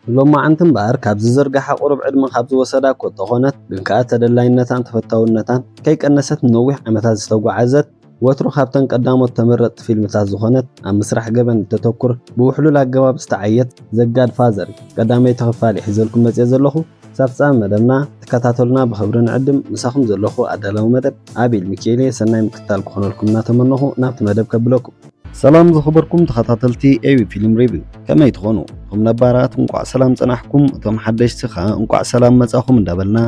ሎማዓንቲ እምበኣር ካብ ዝዝርግሓ ቁሩብ ዕድመ ካብ ዝወሰዳ እኮ እንተኾነት፣ ግን ከኣ ተደላይነታን ተፈታውነታን ከይቀነሰት ንነዊሕ ዓመታት ዝተጓዓዘት፣ ወትሩ ካብተን ቀዳሞት ተመረጥቲ ፊልምታት ዝኾነት፣ ኣብ ምስራሕ ገበን እተተኩር፣ ብውሕሉል ኣገባብ ዝተዓየት ዘጋድ ፋዘር ቀዳመይቲ ክፋል እየ ሒዘልኩም መጽየ ዘለኹ። ክሳብ ፍጻመ መደብና ትከታተሉና ብኽብሪ ንዕድም። ምሳኹም ዘለኹ ኣዳላዊ መደብ ኣቤል ሚካኤል እየ። ሰናይ ምክትታል ክኾነልኩም እናተመነኹ ናብቲ መደብ ከብለኩም። ሰላም ዝኸበርኩም ተኸታተልቲ ኤቢ ፊልም ሪቪው፣ ከመይ ትኾኑ? እቶም ነባራት እንቋዕ ሰላም ጸናሕኩም፣ እቶም ሓደሽቲ ኸኣ እንቋዕ ሰላም መጻኹም እንዳበልና፣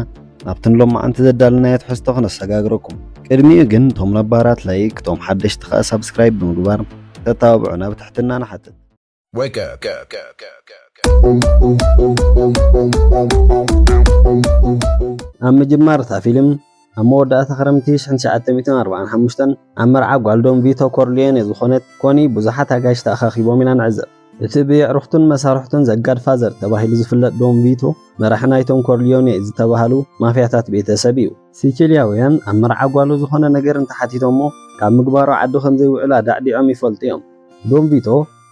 ናብቲ ንሎማዓንቲ ዘዳለናዮ ትሕዝቶ ክነሰጋግረኩም። ቅድሚኡ ግን እቶም ነባራት ላይክ፣ እቶም ሓደሽቲ ኸኣ ሳብስክራይብ ብምግባር ተተባብዑና ብትሕትና ንሓትት። Wake up. ኣብ ምጅማር እታ ፊልም፣ ኣብ መወዳእታ ክረምቲ ሽሕን ትሽዓተ ሚእትን ኣርባዓን ሓሙሽተን ኣብ መርዓ ጓል ዶን ቪቶ ኮርሊዮኔ ዝኾነት ኮኒ ብዙሓት ኣጋይሽ ተኣኻኺቦም ኢና ንዕዘብ። እቲ ብየዕሩኽቱን መሳርሕቱን ዘጋድ ፋዘር ተባሂሉ ዝፍለጥ ዶን ቪቶ መራሒ ናይቶም ኮርሊዮኔ ዝተባህሉ ማፍያታት ቤተሰብ እዩ። ሲቺልያውያን ኣብ መርዓ ጓሉ ዝኾነ ነገር እንተሓቲቶሞ ካብ ምግባሩ ዓዱ ከም ዘይውዕል ኣዳዕዲዖም ይፈልጡ እዮም። ዶን ቪቶ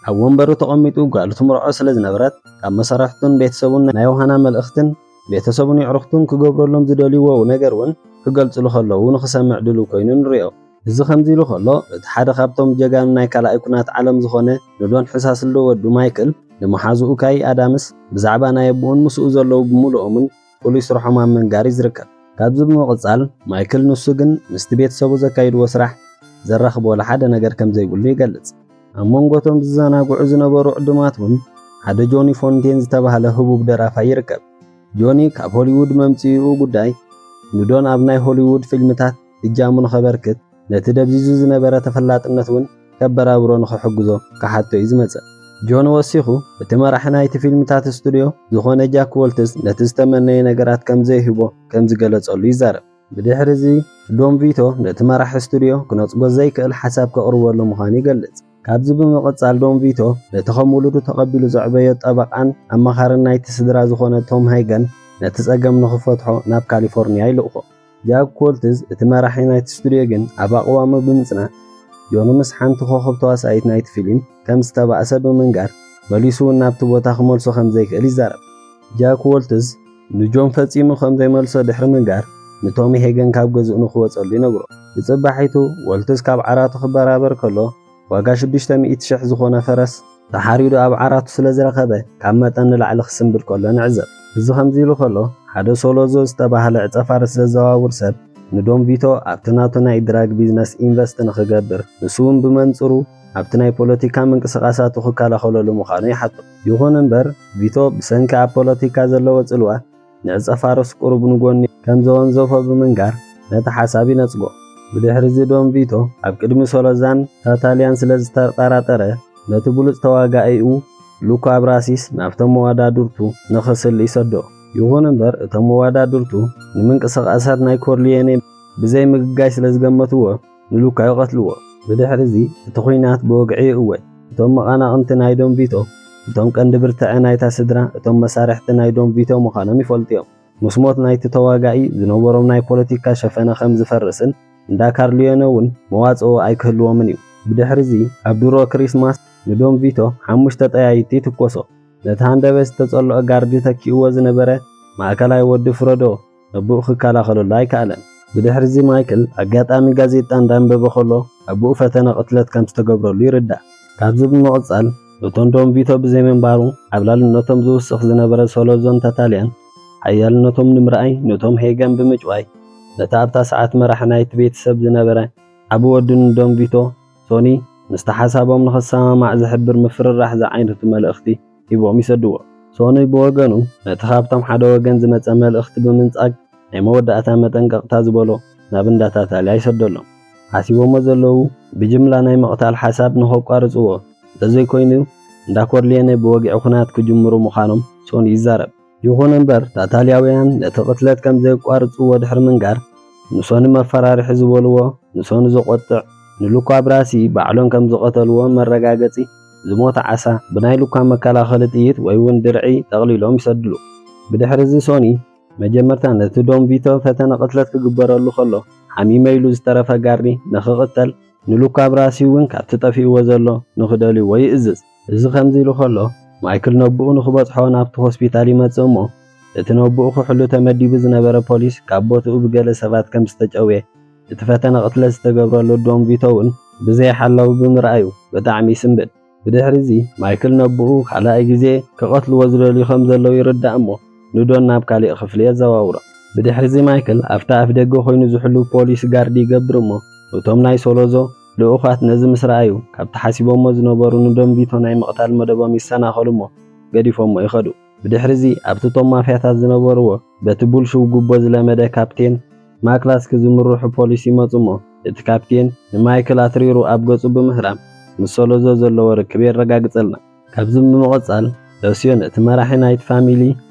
ኣብ ወንበሩ ተቐሚጡ ጓሉ ትምርዖ ስለ ዝነበረት፣ ካብ መሳርሕቱን ቤተሰቡን ናይ ዮሃና መልእኽትን ቤተሰቡን የዕሩኽቱን ክገብረሎም ዝደልይዎ ነገር እውን ክገልጽሉ ከለዉ ንኽሰምዕ ድሉው ኮይኑ ንሪኦ። እዚ ከምዚ ኢሉ ከሎ፣ እቲ ሓደ ካብቶም ጀጋኑ ናይ ካልኣይ ኩናት ዓለም ዝኾነ ንዶን ሕሳስልዶ ወዱ ማይክል፣ ንመሓዝኡ ካይ ኣዳምስ ብዛዕባ ናይ ኣቦኡን ምስኡ ዘለዉ ብምሉኦምን ፍሉይ ስርሖም ኣብ ምንጋር እዩ ዝርከብ። ካብዚ ብምቕጻል፣ ማይክል ንሱ ግን ምስቲ ቤተሰቡ ዘካይድዎ ስራሕ ዘራኽቦ ወላ ሓደ ነገር ከም ዘይብሉ ይገልጽ። ኣብ መንጎ እቶም ዝዘናግዑ ዝነበሩ ዕዱማት እውን ሓደ ጆኒ ፎንቴን ዝተባህለ ህቡብ ደራፋይ ይርከብ። ጆኒ ካብ ሆሊውድ መምጽኢኡ ጉዳይ ንዶን ኣብ ናይ ሆሊውድ ፊልምታት እጃሙ ንኸበርክት፣ ነቲ ደብዚዙ ዝነበረ ተፈላጥነት እውን ከበራብሮ ንኽሕግዞ ክሓቶ እዩ ዝመጽእ። ጆን ወሲኹ፣ እቲ መራሒ ናይቲ ፊልምታት ስቱድዮ ዝኾነ ጃክ ዎልትዝ ነቲ ዝተመነየ ነገራት ከም ዘይህቦ ከም ዝገለጸሉ ይዛረብ። ብድሕሪ እዚ፣ ዶን ቪቶ ነቲ መራሒ ስቱድዮ ክነጽጎ ዘይክእል ሓሳብ ከቕርበሉ ምዃኑ ይገልጽ። ካብዚ ብምቕጻል፣ ዶን ቪቶ ነቲ ከም ውሉዱ ተቐቢሉ ዘዕበዮ ጠበቓን ኣማኻርን ናይቲ ስድራ ዝኾነ ቶም ሃይገን ነቲ ጸገም ንኽፈትሖ ናብ ካሊፎርንያ ይልእኾ። ጃክ ኮልትዝ፣ እቲ መራሒ ናይቲ ስቱድዮ ግን ኣብ ኣቕዋሙ ብምጽናሕ፣ ጆን ምስ ሓንቲ ኮኸብ ተዋሳኢት ናይቲ ፊልም ከም ዝተባእሰ ብምንጋር፣ መሊሱ እውን ናብቲ ቦታ ክመልሶ ከም ዘይክእል ይዛረብ። ጃክ ዎልትዝ ንጆን ፈጺሙ ከም ዘይመልሶ ድሕሪ ምንጋር፣ ንቶሚ ሄገን ካብ ገዝኡ ንኽወጸሉ ይነግሮ። ብጽባሒቱ፣ ዎልትዝ ካብ ዓራቱ ክበራበር ከሎ፣ ዋጋ ሽዱሽተ ሚእቲ ሽሕ ዝኾነ ፈረስ ተሓሪዱ ኣብ ዓራቱ ስለ ዝረኸበ፣ ካብ መጠን ንላዕሊ ክስንብድ ከሎ ንዕዘብ። እዚ ከምዚ ኢሉ ከሎ፣ ሓደ ሶሎዞ ዝተባህለ ዕጸ ፋርስ ዘዘዋውር ሰብ ንዶን ቪቶ ኣብቲ ናቱ ናይ ድራግ ቢዝነስ ኢንቨስት ንኽገብር፣ ንሱ እውን ብመንጽሩ ኣብቲ ናይ ፖለቲካ ምንቅስቓሳቱ ክከላኸለሉ ምዃኑ ይሓቶ። ይኹን እምበር፣ ቪቶ ብሰንኪ ኣብ ፖለቲካ ዘለዎ ጽልዋ ንዕጸ ፋርስ ቁሩብ ንጎኒ ከም ዘወንዘፎ ብምንጋር ነቲ ሓሳብ ይነጽጎ። ብድሕሪ እዚ ዶን ቪቶ ኣብ ቅድሚ ሶሎዛን ታታልያን ስለ ዝተጠራጠረ፣ ነቲ ብሉጽ ተዋጋኢኡ ሉካ ብራሲስ ናብቶም መዋዳድርቱ ንኽስሊ ይሰዶ። ይኹን እምበር፣ እቶም መዋዳድርቱ ንምንቅስቓሳት ናይ ኮርሊየኔ ብዘይ ምግጋይ ስለ ዝገመትዎ፣ ንሉካ ይቐትልዎ። ብድሕሪ እዚ፣ እቲ ኲናት ብወግዒ ይእወጅ። እቶም መቓናቕንቲ ናይ ዶን ቪቶ፣ እቶም ቀንዲ ብርትዐ ናይታ ስድራ፣ እቶም መሳርሕቲ ናይ ዶን ቪቶ ምዃኖም ይፈልጡ እዮም። ምስ ሞት ናይቲ ተዋጋኢ ዝነበሮም ናይ ፖለቲካ ሸፈነ ከም ዝፈርስን እንዳ ካርሊዮነ እውን መዋጽኦ ኣይክህልዎምን እዩ። ብድሕሪ እዚ ኣብ ድሮ ክሪስማስ ንዶን ቪቶ ሓሙሽተ ጠያይቲ ይትኮሶ። ነቲ ሃንደበት ዝተጸልኦ ጋርዲ ተኪእዎ ዝነበረ ማእከላይ ወዲ ፍረዶ ነቦኡ ክከላኸለሉ ኣይከኣለን። ብድሕሪ እዚ ማይክል ኣጋጣሚ ጋዜጣ እንዳንበበ ከሎ ኣቦኡ ፈተነ ቅትለት ከም ዝተገብረሉ ይርዳእ። ካብዚ ብምቕጻል ነቶም ዶን ቪቶ ብዘይምንባሩ ዓብላልነቶም ዝውስኽ ዝነበረ ሶሎዞን ታታልያን ሓያልነቶም ንምርኣይ ነቶም ሄገን ብምጭዋይ ነቲ ኣብታ ሰዓት መራሒ ናይቲ ቤተሰብ ዝነበረ ዓቢ ወዱ ንዶን ቪቶ ሶኒ ምስቲ ሓሳቦም ንኽሰማማዕ ዝሕብር ምፍርራሕ ዝዓይነቱ መልእኽቲ ሂቦም ይሰድዎ። ሶኒ ብወገኑ ነቲ ካብቶም ሓደ ወገን ዝመጸ መልእኽቲ ብምንጻግ ናይ መወዳእታ መጠንቀቕታ ዝበሎ ናብ እንዳ ታታልያ ይሰደሎም። ሓሲቦሞ ዘለዉ ብጅምላ ናይ ምቕታል ሓሳብ ንኸቋርጽዎ እንተዘይኮይኑ እንዳ ኮርሊየነ ብወግዒ ኹናት ክጅምሩ ምዃኖም ሶኒ ይዛረብ። ይኹን እምበር፣ ታታልያውያን ነቲ ቅትለት ከም ዘየቋርጽዎ ድሕሪ ምንጋር፣ ንሶኒ መፈራርሒ ዝበልዎ፣ ንሶኒ ዘቖጥዕ፣ ንሉካ ብራሲ ባዕሎም ከም ዝቐተልዎ መረጋገጺ ዝሞተ ዓሳ ብናይ ሉካ መከላኸሊ ጥይት ወይ እውን ድርዒ ጠቕሊሎም ይሰድሉ። ብድሕሪ እዚ ሶኒ መጀመርታ ነቲ ዶን ቪቶ ፈተነ ቅትለት ክግበረሉ ከሎ፣ ሓሚመ ኢሉ ዝተረፈ ጋሪ ንኽቕተል ንሉካ ብራሲ እውን ካብቲ ጠፊእዎ ዘሎ ንኽደልይዎ ይእዝዝ። እዚ ከምዚ ኢሉ ከሎ፣ ማይክል ነብኡ ንኽበጽሖ ናብቲ ሆስፒታል ይመጽእ እሞ፣ እቲ ነብኡ ክሕሉ ተመዲቡ ዝነበረ ፖሊስ ካብ ቦትኡ ብገለ ሰባት ከም ዝተጨውየ፣ እቲ ፈተነ ቅትለት ዝተገብረሉ ዶን ቪቶ እውን ብዘይሓላዊ ብምርኣዩ ብጣዕሚ ይስንብድ። ብድሕሪ እዚ ማይክል ነብኡ ካልኣይ ግዜ ክቐትልዎ ዝደልዩ ከም ዘለዉ ይርዳእ እሞ፣ ንዶን ናብ ካሊእ ክፍሊ የዘዋውሮ። ብድሕሪ እዚ ማይክል ኣብታ ኣፍ ደገ ኮይኑ ዝሕሉ ፖሊስ ጋርድ ይገብር እሞ፣ እቶም ናይ ሶሎዞ ልኡኻት ነዚ ምስ ረኣዩ፣ ካብ ተሓሲቦሞ ዝነበሩ ንዶን ቪቶ ናይ ምቕታል መደቦም ይሰናኸሉ እሞ፣ ገዲፎሞ ይኸዱ። ብድሕሪ እዚ ኣብቲ እቶም ማፍያታት ዝነበርዎ በቲ ቡልሽው ጉቦ ዝለመደ ካፕቴን ማክላስክ ዝምርሑ ፖሊስ ይመጹ እሞ፣ እቲ ካፕቴን ንማይክል ኣትሪሩ ኣብ ገጹ ብምህራም ምስ ሶሎዞ ዘለዎ ርክብ የረጋግጸልና። ካብዚ ብምቕጻል ሎስዮን እቲ መራሒ ናይቲ ፋሚሊ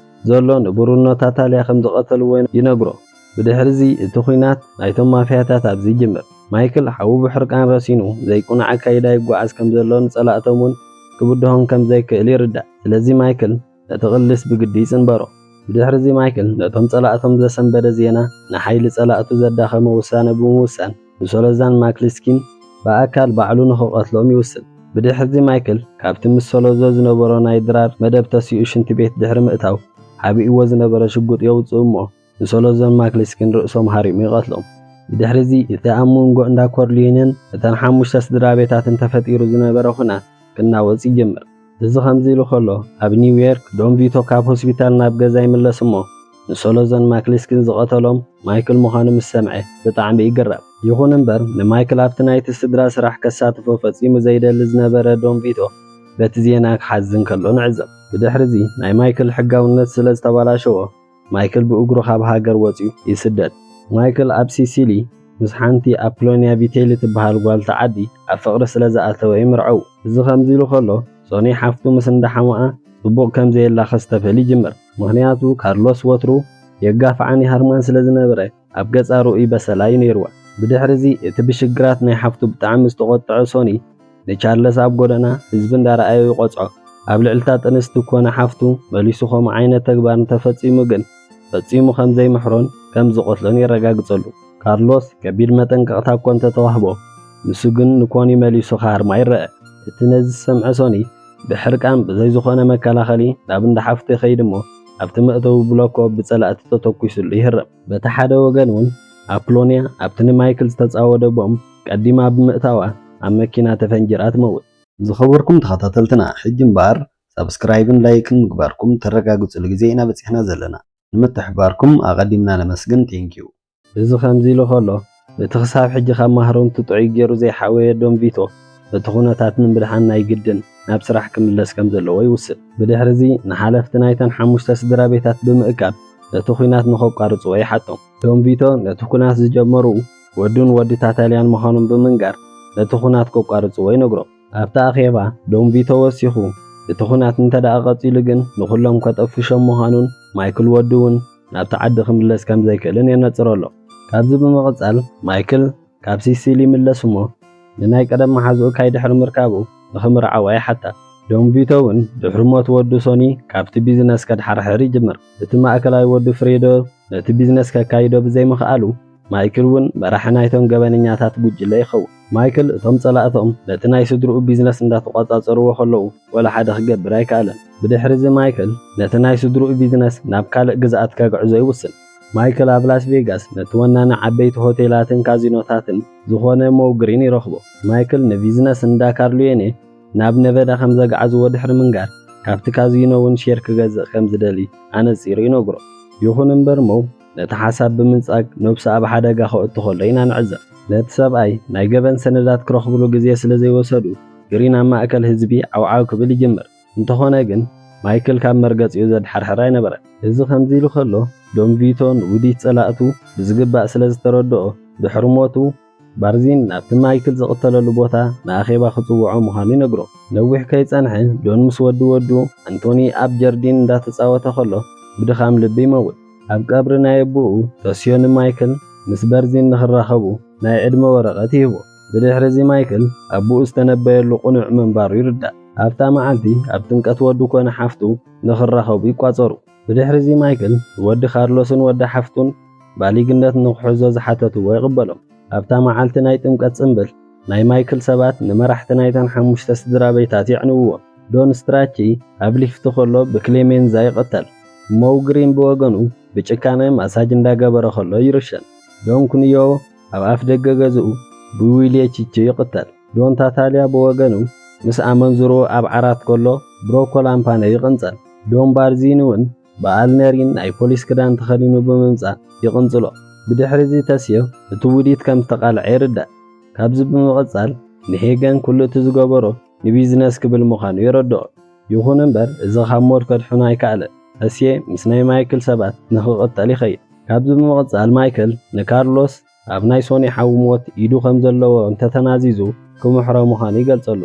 ዘሎ ንብሩኖ ታታልያ ከም ዝቐተልዎ ይነግሮ። ብድሕሪ እዚ እቲ ኲናት ናይቶም ማፍያታት ኣብዚ ይጅምር። ማይክል ሓዉ ብሕርቃን ረሲኑ ዘይቁኑዕ ኣካይዳ ይጓዓዝ ከም ዘሎ ንጸላእቶም እውን ክብድሆም ከም ዘይክእል ይርዳእ። ስለዚ ማይክል ነቲ ቅልስ ብግዲ ይጽንበሮ። ብድሕሪ እዚ ማይክል ነቶም ጸላእቶም ዘሰንበደ ዜና ንሓይሊ ጸላእቱ ዘዳኸመ ውሳነ ብምውሳን ንሶሎዛን ማክሊስኪን ብኣካል ባዕሉ ንኽቐትሎም ይውስን። ብድሕሪ እዚ ማይክል ካብቲ ምስ ሶሎዞ ዝነበሮ ናይ ድራር መደብ ተሲኡ ሽንቲ ቤት ድሕሪ ምእታው ሓቢእዎ ዝነበረ ሽጉጥ የውጽእ እሞ ንሶሎዞን ማክሊስኪን ርእሶም ሃሪሙ ይቐትሎም። ብድሕሪ እዚ እቲ ኣብ መንጎ እንዳ ኮርሊንን እተን ሓሙሽተ ስድራ ቤታትን ተፈጢሩ ዝነበረ ኹናት ክናወጽ ይጅምር። እዚ ከምዚ ኢሉ ከሎ ኣብ ኒውዮርክ ዶን ቪቶ ካብ ሆስፒታል ናብ ገዛ ይምለስ እሞ ንሶሎዞን ማክሊስኪን ዝቐተሎም ማይክል ምዃኑ ምስ ሰምዐ ብጣዕሚ ይግረም። ይኹን እምበር ንማይክል ኣብቲ ናይቲ ስድራ ስራሕ ከሳትፎ ፈጺሙ ዘይደሊ ዝነበረ ዶን ቪቶ በቲ ዜና ክሓዝን ከሎ ንዕዘብ። ብድሕሪ እዚ ናይ ማይክል ሕጋውነት ስለ ዝተባላሸዎ ማይክል ብእግሩ ካብ ሃገር ወጺኡ ይስደድ። ማይክል ኣብ ሲሲሊ ምስ ሓንቲ ኣፕሎንያ ቪቴሊ ትበሃል ጓል ተዓዲ ኣብ ፍቕሪ ስለ ዝኣተወ ይምርዐው። እዚ ከምዚ ኢሉ ከሎ ሶኒ ሓፍቱ ምስ እንዳሓመኣ ጽቡቕ ከም ዘየላ ከስተብህል ይጅምር። ምኽንያቱ ካርሎስ ወትሩ የጋፍዓን ይሃርማን ስለ ዝነበረ ኣብ ገጻ ርኡይ በሰላ እዩ ነይርዋ። ብድሕሪ እዚ እቲ ብሽግራት ናይ ሓፍቱ ብጣዕሚ ዝተቖጥዐ ሶኒ ንቻርለስ ኣብ ጎደና ህዝቢ እንዳረኣዮ ይቆጽዖ። ኣብ ልዕልታ ጥንስቲ ኮነ ሓፍቱ መሊሱ ከምኡ ዓይነት ተግባር እንተፈጺሙ ግን ፈጺሙ ከም ዘይምሕሮን ከም ዝቐትሎን የረጋግጸሉ። ካርሎስ ከቢድ መጠንቀቕታ እኮ እንተተዋህቦ ንሱ ግን ንኮኒ መሊሱ ክሃርማ ይረአ። እቲ ነዚ ዝሰምዐ ሶኒ ብሕርቃን ብዘይ ዝኾነ መከላኸሊ ናብ እንዳ ሓፍቱ ይኸይድ እሞ ኣብቲ መእተዊ ብሎኮ ብጸላእቲ ተተኩሱሉ ይህረም። በቲ ሓደ ወገን እውን ኣፕሎንያ ኣብቲ ንማይክል ዝተጻወደ ቦምብ ቀዲማ ብምእታዋ ኣብ መኪና ተፈንጂራ ትመውት። ዝኸበርኩም ተኸታተልትና ሕጂ እምበኣር ሳብስክራይብን ላይክን ምግባርኩም ተረጋግጹሉ ግዜ ኢና በጺሕና ዘለና። ንምትሕብባርኩም ኣቐዲምና ነመስግን። Thank you። እዚ ከምዚ ኢሉ ከሎ እቲ ክሳብ ሕጂ ካብ ማህረምቱ ጥዑይ ገይሩ ዘይሓወየ ዶን ቪቶ በቲ ኩነታት ንምድሓን ናይ ግድን ናብ ስራሕ ክምለስ ከም ዘለዎ ይውስን። ብድሕሪ እዚ ንሓለፍቲ ናይተን ሓሙሽተ ስድራ ቤታት ብምእካብ ነቲ ኲናት ንኸቋርጽዎ ይሓቶም። ዶን ቪቶ ነቲ ኩናት ዝጀመሩ ወዱን ወዲ ታታልያን ምዃኖም ብምንጋር ነቲ ኩናት ከቋርጽዎ ይነግሮም። ኣብቲ ኣኼባ ዶን ቪቶ ወሲኹ እቲ ኩናት እንተ ደኣ ቀጺሉ ግን ንኹሎም ከጠፍሾም ምዃኑን ማይክል ወዱ እውን ናብቲ ዓዲ ክምለስ ከም ዘይክእልን የነጽረሎም። ካብዚ ብምቕጻል ማይክል ካብ ሲሲል ይምለስ እሞ ንናይ ቀደም መሓዝኡ ካይ ድሕሪ ምርካቡ ንኽምርዓዋ ይሓታ። ዶን ቪቶ እውን ድሕሪ ሞት ወዱ ሶኒ ካብቲ ቢዝነስ ከድሓርሕር ይጅምር። እቲ ማእከላይ ወዱ ፍሬዶ ነቲ ቢዝነስ ከካይዶ ብዘይምኽኣሉ ማይክል እውን መራሒ ናይቶም ገበነኛታት ጉጅለ ይኸውን። ማይክል እቶም ጸላእቶም ነቲ ናይ ስድርኡ ቢዝነስ እንዳተቋጻጸርዎ ከለዉ ወላ ሓደ ክገብር ኣይከኣለን። ብድሕሪ እዚ ማይክል ነቲ ናይ ስድርኡ ቢዝነስ ናብ ካልእ ግዝኣት ከግዕዞ ይውስን። ማይክል ኣብ ላስ ቬጋስ ነቲ ወናኒ ዓበይቲ ሆቴላትን ካዚኖታትን ዝኾነ ሞው ግሪን ይረኽቦ። ማይክል ንቢዝነስ እንዳ ካርሉየኔ ናብ ነቨዳ ከም ዘግዓዝዎ ድሕሪ ምንጋር ካብቲ ካዚኖ እውን ሼር ክገዝእ ከም ዝደሊ ኣነጺሩ ይነግሮ። ይኹን እምበር ሞው ነቲ ሓሳብ ብምንጻግ ነብሱ ኣብ ሓደጋ ከእቱ ከሎ ኢና ንዕዘብ። ነቲ ሰብኣይ ናይ ገበን ሰነዳት ክረኽብሉ ግዜ ስለ ዘይወሰዱ ግሪን ኣብ ማእከል ህዝቢ ዓውዓው ክብል ይጅምር። እንተኾነ ግን ማይክል ካብ መርገጺኡ ዘድሓርሕር ኣይነበረን። እዚ ከምዚ ኢሉ ከሎ ዶን ቪቶ ንውዲት ጸላእቱ ብዝግባእ ስለ ዝተረድኦ ድሕሪ ሞቱ ባርዚን ናብቲ ማይክል ዝቕተለሉ ቦታ ንኣኼባ ክጽውዖ ምዃኑ ይነግሮ። ነዊሕ ከይጸንሐ ዶን ምስ ወዲ ወዱ ኣንቶኒ ኣብ ጀርዲን እንዳተጻወተ ከሎ ብድኻም ልቢ ይመውት። ኣብ ቀብሪ ናይ ኣቦኡ ተስዮ ንማይክል ምስ በርዚን ንኽራኸቡ ናይ ዕድመ ወረቐት ይህቦ። ብድሕሪ እዚ ማይክል ኣቦኡ ዝተነበየሉ ቅኑዕ ምንባሩ ይርዳእ። ኣብታ መዓልቲ ኣብ ጥምቀት ወዱ ኮነ ሓፍቱ ንኽራኸቡ ይቋጸሩ። ብድሕሪ እዚ ማይክል ንወዲ ካርሎስን ወዲ ሓፍቱን ባሊግነት ንኽሕዞ ዝሓተትዎ ይቕበሎም። ኣብታ መዓልቲ ናይ ጥምቀት ጽምብል ናይ ማይክል ሰባት ንመራሕቲ ናይተን ሓሙሽተ ስድራ ቤታት የዕንውዎም። ዶን ስትራቺ ኣብ ሊፍት ከሎ ብክሌሜንዛ ይቕተል። ሞው ግሪን ብወገኑ ብጭካነ ማሳጅ እንዳገበረ ከሎ ይርሸን። ዶን ኩንዮ ኣብ ኣፍ ደገ ገዝኡ ብዊልየ ቺቺ ይቕተል። ዶን ታታልያ ብወገኑ ምስ ኣመንዝሮ ኣብ ዓራት ከሎ ብሮኮ ላምፓነ ይቕንጸል። ዶን ባርዚኒ እውን ብኣልነሪን ናይ ፖሊስ ክዳን ተኸዲኑ ብምምጻእ ይቕንጽሎ። ብድሕሪ እዚ ተስዮ እቲ ውዲት ከም ዝተቓልዐ ይርዳእ። ካብዚ ብምቕጻል ንሄገን ኩሉ እቲ ዝገበሮ ንቢዝነስ ክብል ምዃኑ የረድኦ። ይኹን እምበር እዚ ካብ ሞት ከድሕኖ ኣይከኣለን። ተስየ ምስ ናይ ማይክል ሰባት ንኽቕተል ይኸይድ። ካብዚ ብምቕጻል ማይክል ንካርሎስ ኣብ ናይ ሶኒ ሓዊ ሞት ኢዱ ከም ዘለዎ እንተተናዚዙ ክምሕሮ ምዃኑ ይገልጸሉ።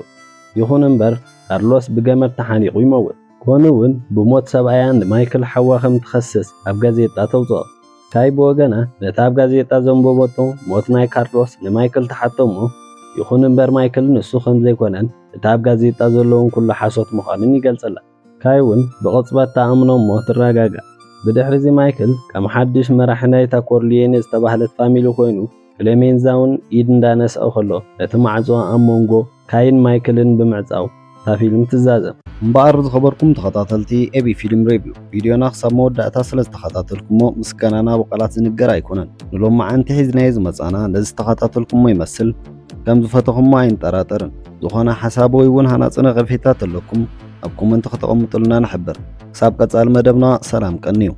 ይኹን እምበር ካርሎስ ብገመድ ተሓኒቑ ይመውት። ኮኑ እውን ብሞት ሰብኣያ ንማይክል ሓዋ ከም ትኸስስ ኣብ ጋዜጣ ተውጽኦ። ካይ ብወገና ነቲ ኣብ ጋዜጣ ዘንበበቶ ሞት ናይ ካርሎስ ንማይክል ትሓቶ እሞ፣ ይኹን እምበር ማይክል ንሱ ከም ዘይኮነን እቲ ኣብ ጋዜጣ ዘለውን ኩሉ ሓሶት ምዃኑን ይገልጸላ። ካይ እውን ብቕጽበት ትኣምኖ እሞ ትረጋጋእ። ብድሕሪ እዚ ማይክል ከም ሓድሽ መራሒ ናይታ ኮርሊየነ ዝተባህለት ፋሚሊ ኮይኑ፣ ክሌሜንዛ እውን ኢድ እንዳነስኦ ከሎ ነቲ ማዕጾ ኣብ መንጎ ካይን ማይክልን ብምዕጻው እታ ፊልም ትዛዘም። እምበኣር ዝኸበርኩም ተኸታተልቲ ኤቢ ፊልም ሬቪው፣ ቪድዮና ክሳብ መወዳእታ ስለ ዝተኸታተልኩሞ ምስጋናና ብቓላት ዝንገር ኣይኮነን። ንሎማዓንቲ ሒዝናዮ ዝመጻና ነዚ ዝተኸታተልኩሞ ይመስል። ከም ዝፈተኹሞ ኣይንጠራጠርን። ዝኾነ ሓሳብ ወይ እውን ሃናጺ ነቐፌታ ተለኩም ኣብ ኮመንት ከተቐምጡልና ንሕብር። ክሳብ ቀጻሊ መደብና ሰላም ቀንዩ።